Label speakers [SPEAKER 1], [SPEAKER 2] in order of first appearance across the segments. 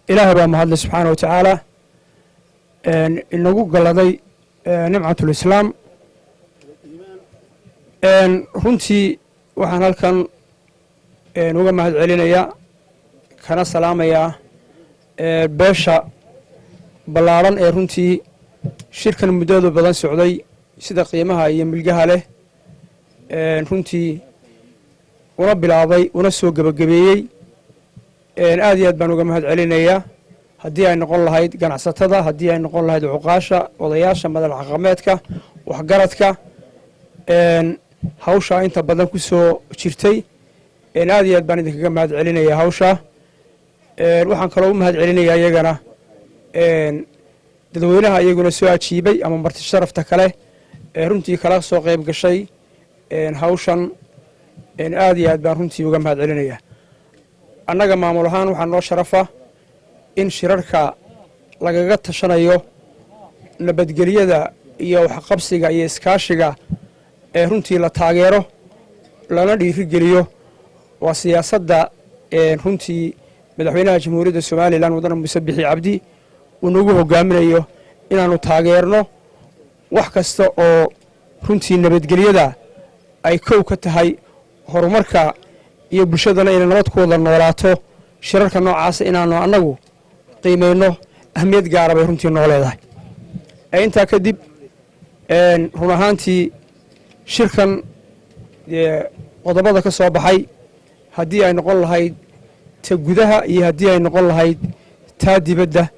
[SPEAKER 1] Ilaahay baa mahadle subxaana wa tacaala inagu galladay nimcatulislaam. Runtii waxaan halkan uga mahad celinayaa kana salaamayaa beesha ballaadhan ee runtii shirkan muddada badan socday, sida qiimaha iyo milgaha leh runtii una bilaabay una soo gebagabeeyey. Aad iyo aad baan uga mahad celinayaa, haddii ay noqon lahayd ganacsatada, haddii ay noqon lahayd cuqaasha, odayaasha, madax dhaqameedka, waxgaradka hawshaa inta badan ku soo jirtay. Aad iyo aad baan idinkaga mahad celinayaa hawshaa. Waxaan kaloo u mahad celinayaa iyagana dadweynaha iyaguna soo ajiibay ama marti sharafta kale ee runtii kala soo qayb gashay hawshan. Aad iyo aad baan runtii uga mahad celinayaa. Annaga maamul ahaan waxaa noo sharafa in shirarka lagaga tashanayo nabadgelyada iyo waxqabsiga iyo iskaashiga ee runtii la taageero lana dhiirigeliyo. Waa siyaasadda runtii madaxweynaha Jamhuuriyadda Somaliland, Mudane Muuse Bixi Cabdi, uu nagu hogaaminayo inaannu taageerno wax kasta oo runtii nabadgelyada ay kow ka tahay, horumarka iyo bulshadana inay nabad ku wada noolaato. Shirarka noocaasa inaannu annagu qiimayno ahmiyad gaara bay runtii noo leedahay. Intaa kadib, run ahaantii shirkan qodobada ka soo baxay, haddii ay noqon lahayd ta gudaha iyo haddii ay noqon lahayd taa dibadda,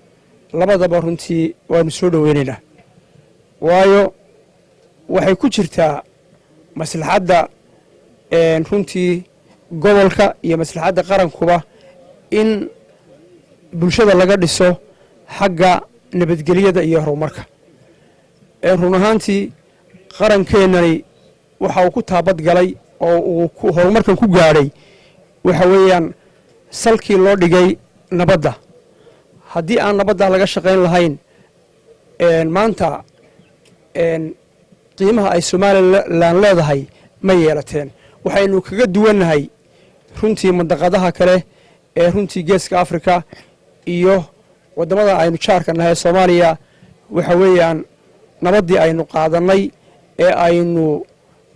[SPEAKER 1] labadaba runtii waanu soo dhoweynaynaa, waayo waxay ku jirtaa maslaxadda runtii gobolka iyo maslaxadda qarankuba in bulshada laga dhiso xagga nabadgelyada iyo horumarka. Run ahaantii qarankeenani waxa uu ku taabad galay oo uu horumarkan ku gaadhay waxa weeyaan salkii loo dhigay nabadda. Haddii aan nabadda laga shaqayn lahayn, maanta qiimaha ay Somaliland leedahay ma yeelateen. Waxaynu kaga duwannahay runtii mandaqadaha kale ee runtii Geeska Africa iyo waddamada aynu jaarka nahay ee Soomaaliya waxa weeyaan nabaddii aynu qaadannay ee aynu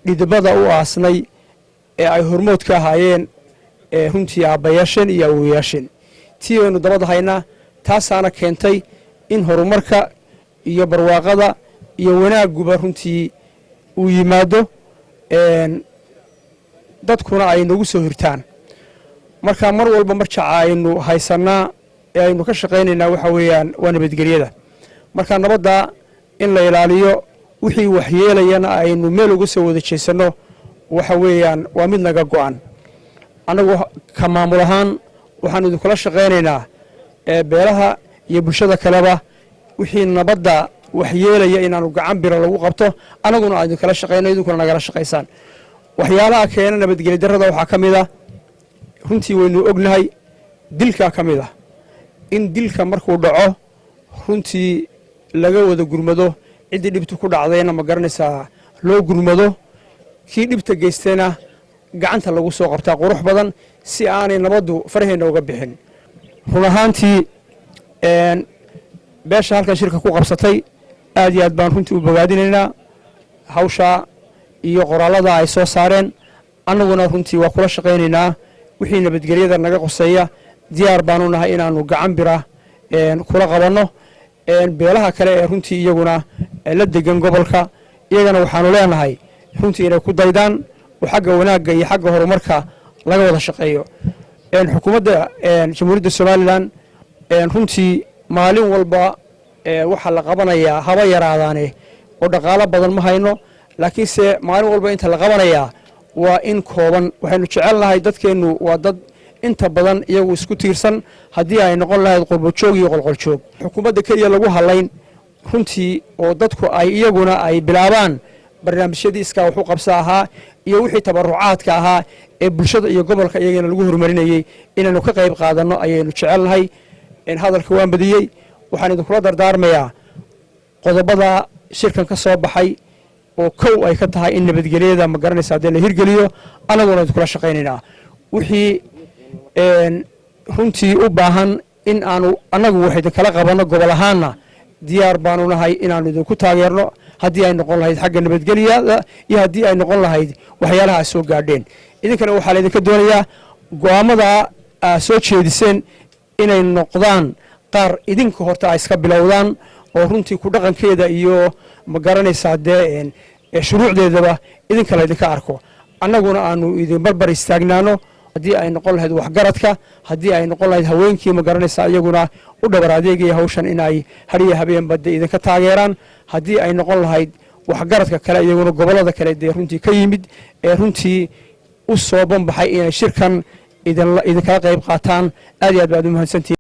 [SPEAKER 1] dhidibada u aasnay ee ay hormood ka ahaayeen ee runtii aabbayaasheen iyo awowayaasheen, tii aynu dabada haynaa, taasaana keentay in horumarka iyo barwaaqada iyo wanaagguba runtii uu yimaado, dadkuna ay nagu soo hirtaan. Marka mar walba marjaca aynu haysannaa ee aynu ka shaqaynaynaa waxa weeyaan waa nabadgelyada. Marka nabadda in la ilaaliyo, wixii waxyeelayana aynu meel uga soo wada jeesanno, waxa weeyaan waa mid naga go'an. Annagu ka maamul ahaan waxaanu idinkula shaqaynaynaa beelaha iyo bulshada kaleba wixii nabadda waxyeelaya inaanu gacan bira lagu qabto, annaguna aan idinkala shaqayno, idinkuna nagala shaqaysaan. Waxyaalaha keena nabadgelya darrada waxaa ka mid ah, runtii waynu ognahay, dilkaa ka mid ah. In dilka markuu dhaco runtii laga wada gurmado, ciddii dhibta ku dhacdayna, ma garanaysaa, loo gurmado, kii dhibta geystayna gacanta lagu soo qabtaa qurux badan, si aanay nabaddu faraheenna uga bixin. Run ahaantii beesha halkan shirka ku qabsatay aad iyo aad baan runtii u bogaadinaynaa hawshaa iyo qoraallada ay soo saareen. Annaguna runtii waa kula shaqaynaynaa. Wixii nabadgelyada naga qoseeya diyaar baanu nahay inaannu gacan bira kula qabanno. Beelaha kale ee runtii iyaguna la degan gobolka, iyagana waxaanu leenahay runtii inay ku daydaan oo xagga wanaagga iyo xagga horumarka laga wada shaqeeyo. Xukuumadda Jamhuuriyadda Somaliland runtii maalin walba waxaa la qabanayaa, haba yaraadaane oo dhaqaalo badan ma hayno, laakiinse maalin walba inta la qabanayaa waa in kooban. Waxaynu jecelnahay, dadkeennu waa dad inta badan iyagu isku tiirsan, haddii ay noqon lahayd qurbojoog iyo qolqoljoog, xukuumadda keliya lagu hadlayn runtii, oo dadku ay iyaguna ay bilaabaan barnaamijyadii iskaa wax u qabsa ahaa iyo wixii tabarucaadka ahaa ee bulshada iyo gobolka iyagana lagu horumarinayey inaynu ka qayb qaadanno ayaynu jecelnahay. Hadalka waan badiyey. Waxaan idinkula dardaarmayaa qodobada shirkan ka soo baxay, oo kow ay ka tahay in nabadgelyada, ma garanaysa, haddii la hirgeliyo, annaguna idinkula shaqaynaynaa. Wixii runtii u baahan In aanu annagu wax idinkala qabanno gobol ahaanna diyaar baanu nahay inaanu idinku taageerno, haddii ay noqon lahayd xagga nabadgelyada iyo haddii ay noqon lahayd waxyaalaha aad soo gaadheen. Idinkana waxaa laydinka doonayaa go'aamada aa soo jeediseen inay noqdaan qaar idinka horta ay iska bilowdaan, oo runtii ku dhaqankeeda iyo, ma garanaysaa, dee shuruucdeedaba idinka laydinka arko, annaguna aanu idin barbar istaagnaano, haddii ay noqon lahayd waxgaradka, haddii ay noqon lahayd haweenkii, ma garanaysaa, iyaguna u dhabar adeegaya hawshan in ay hariya habeenba dee idinka taageeraan, haddii ay noqon lahayd waxgaradka kale iyaguna gobollada kale dee runtii ka yimid ee runtii u soo banbaxay inay shirkan idinkala qayb qaataan. Aad iyo aad baad u mahadsantihin.